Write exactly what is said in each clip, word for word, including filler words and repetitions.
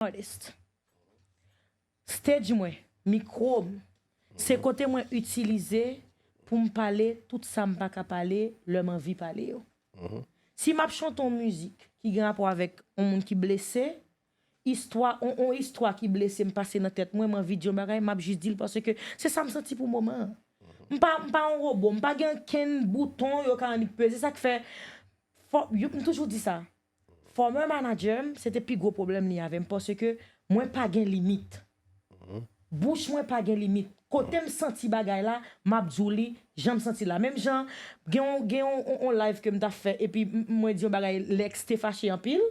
artist. Stage mwen, mikwo m, se kote mwen itilize pou m pale tout sa m pa ka pale lè m anvi pale yo. Si m ap chante yon mizik ki gen rapò avèk yon moun ki blese, istwa, yon, yon istwa ki blese m pase nan tèt mwen, m anvi di yon bagay, m ap jis di l paske se sa m santi pou moman an. M pa, m pa yon wobo, m pa gen okenn bouton yo ka annik peze. Sa k fè, fò, yo, m toujou di sa. Former manager m, se te pi gwo pwoblèm li avè m, paske mwen pa gen limit. Bouch mwen pa gen limit. Kote m santi bagay la, m ap di w li, jan m santi la. Menm jan, gen yon, gen yon, yon, yon live ke m t ap fè, epi m, mwen di yon bagay, Lex te fache anpil.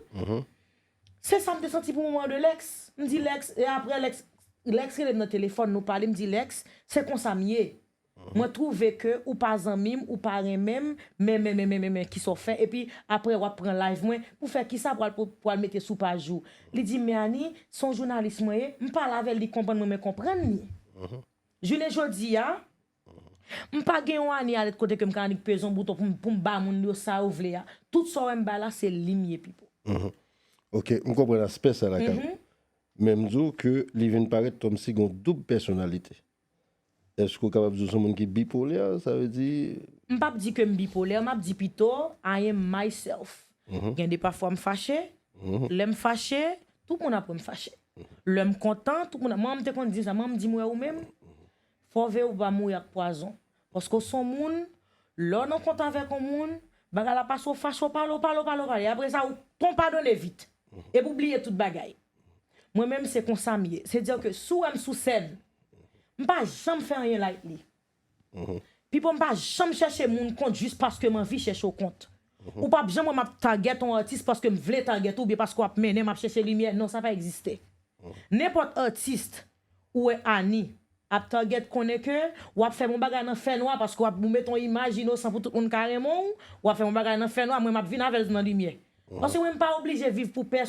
Se sa m te santi pou moman de Lex. M di Lex, e apre Lex, Lex rele m nan telefòn, nou pale, m di Lex, se konsa m ye. Mwen twouve ke ou pa zanmi m, ou pa renmen m, men, men, men, men, men, men, kisa w fè, epi apre w ap pran live mwen, pou fè kisa, pou al, pou, pou al mete sou paj ou. Li di, men Ani, se yon jounalis mwen ye, m pale avè l, li konprann mwen, mwen konprann li. Jounen jodi a, m pa gen yon Ani alèt kote ke m ka annik peze yon bouton pou m, pou m ba moun yo sa yo vle a. Tout sa w wè m bay la, se li m ye, pipo. Ok, m konprann aspè sa lakay ou. Men m di w ke li vin parèt kòmsi gen yon doub pèsonalite. Èske w kapab di w se yon moun ki bipolè? Sa vle di. M p ap di ke m bipolè, m ap di pito, I am myself. Gen de pafwa m fache, lè m fache, tout moun ap wè m fache. Lè m kontan, tout moun ap, manman m te konn di m sa, manman m di m, wè ou menm, fò w veye w pa mouri ak pwazon. Paske w se yon moun, lè w nan kont avèk yon moun, bagay la pase, w fache, w pale, w pale, w pale, w pale. Apre sa, ou ton padone vit. Epi w bliye tout bagay. Mwen menm, se konsa m ye. Se di ke si w wè m sou sèn, m pa janm fè anyen lightly. Pipo, m pa janm chèche moun kont jis paske m anvi chèche w kont. Ou p ap janm wè m ap target yon atis paske m vle target ou, oubyen paske w ap mennen m ap chèche limyè. Non, sa pa egziste. Nenpòt atis ou wè Ani ap target, konnen ke w ap fè yon bagay nan fènwa paske w ap, ou mete yon imaj inosan pou tout moun ka renmen w, w ap fè yon bagay nan fènwa, mwen m ap vin avè l nan limyè. Paske mwen m pa oblije viv pou pèsonn.